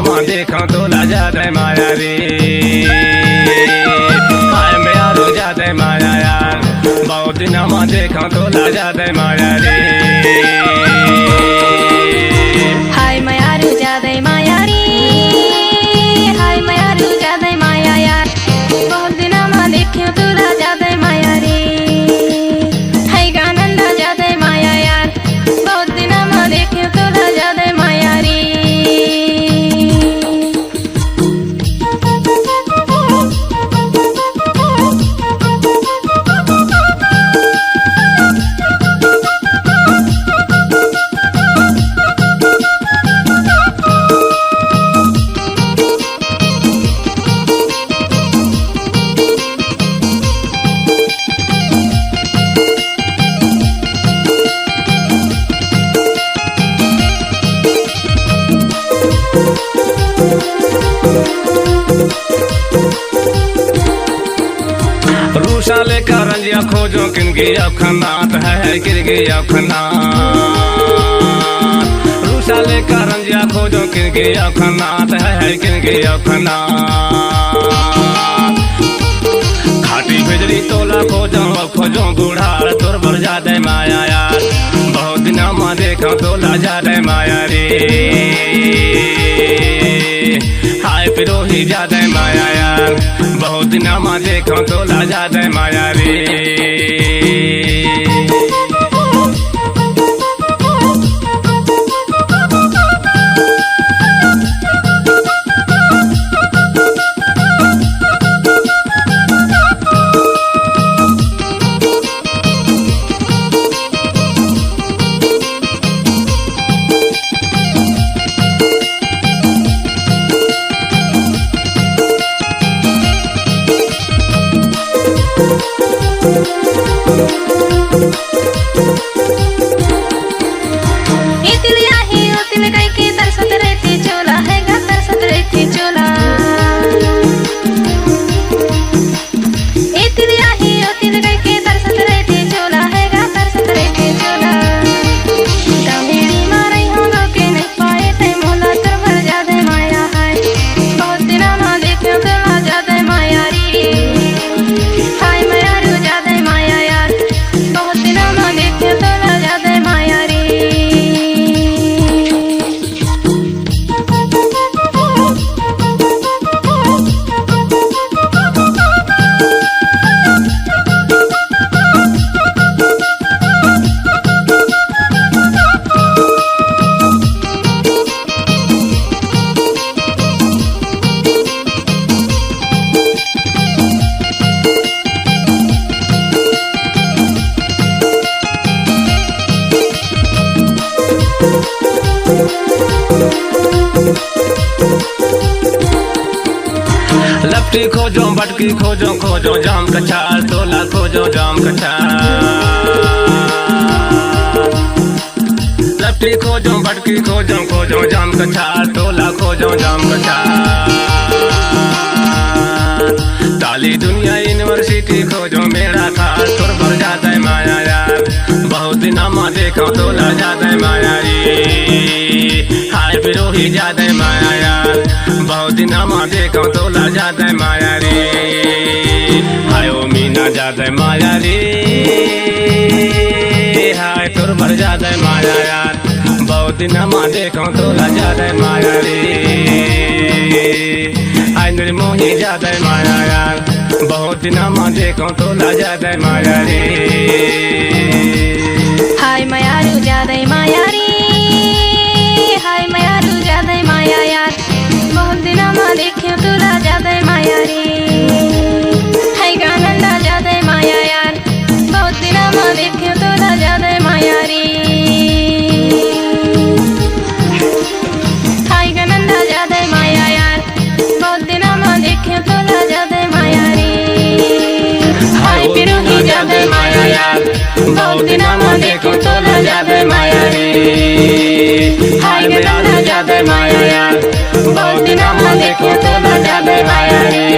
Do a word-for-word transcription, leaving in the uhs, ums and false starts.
मा देखंव तोला जादा माया रे। हाय मयारू जादा माया यार, बहुत दिन मा देखंव तोला जादा माया रे। हाय मयारू जादा माया रे, हाय मयारू जादा माया यार, बहुत दिन मा देखंव तोला जादा माया रे। हाय गा नंदा जादा माया यार, बहुत दिन मा देखंव तोला जादा माया रे। रूसा ले करंजिया खोजों किन गया खन्नात है, किन गया खन्नात। रूसा ले करंजिया खोजों किन गया खन्नात है, किन गया खन्नात। खाटी बिजली तोला खोजों, खोजों गुड़ार तोर बर जादा माया यार। बहुत दिन मा देखंव तोला जादा माया रे। हाय पिरोही जादा माया यार, बहुत दिन मा देखंव तोला जादा माया रे। ए तिलिया ही ओ तिल कई के तरसत रहिथे चोला, हे गा तरसत रहिथे चोला। ए तिलिया ही ओ तिल कई के तरसत रहिथे चोला, हे गा तरसत रहिथे चोला। दामेड़ी मारई हो गा के नहीं पाए ते मोला तोर बर जादा माया है। बहुत दिन मा देखंव तोला जादा माया रे। हाय मयारू जादा माया यार, बहुत दिन मा देखंव तोला जादा माया रे। लपटी खोजों, बटकी खोजों, खोजों जाम कछार, तोला खोजों जाम कछार। लपटी खोजों, बटकी खोजों, खोजों जाम कछार, तोला खोजों जाम कछार। ताली दुनिया यूनिवर्सिटी खोजों मेरा खास, तोर बर जादा माया यार। बहुत दिन मा देखंव तोला जादा माया रे। हाय पिरोही जादा माया यार, बहुत दिन मा देखंव तोला जादा माया रे। हाय ओ मीना जादा माया रे, हाय तोर बर जादा माया यार, बहुत दिन मा देखंव तोला जादा माया रे। हाय निर्मोही जादा माया यार, बहुत दिन मा देखंव तोला जादा माया रे। हाय मयारू जादा माया रे, हाय मयारू जादा माया यार, बहुत दिन मा देखंव तोला जादा माया रे। हाय गा नंदा जादा माया यार, बहुत दिन मा देखंव तोला जादा माया रे। हाय गा नंदा जादा माया यार, बहुत दिन मा देखंव तोला जादा माया रे। हाय पिरोही जादा माया यार, बहुत दिन मा देखंव तोला जादा माया रे। हाय गा नंदा जादा माया यार, बहुत दिन मा देखंव तोला जादा माया रे।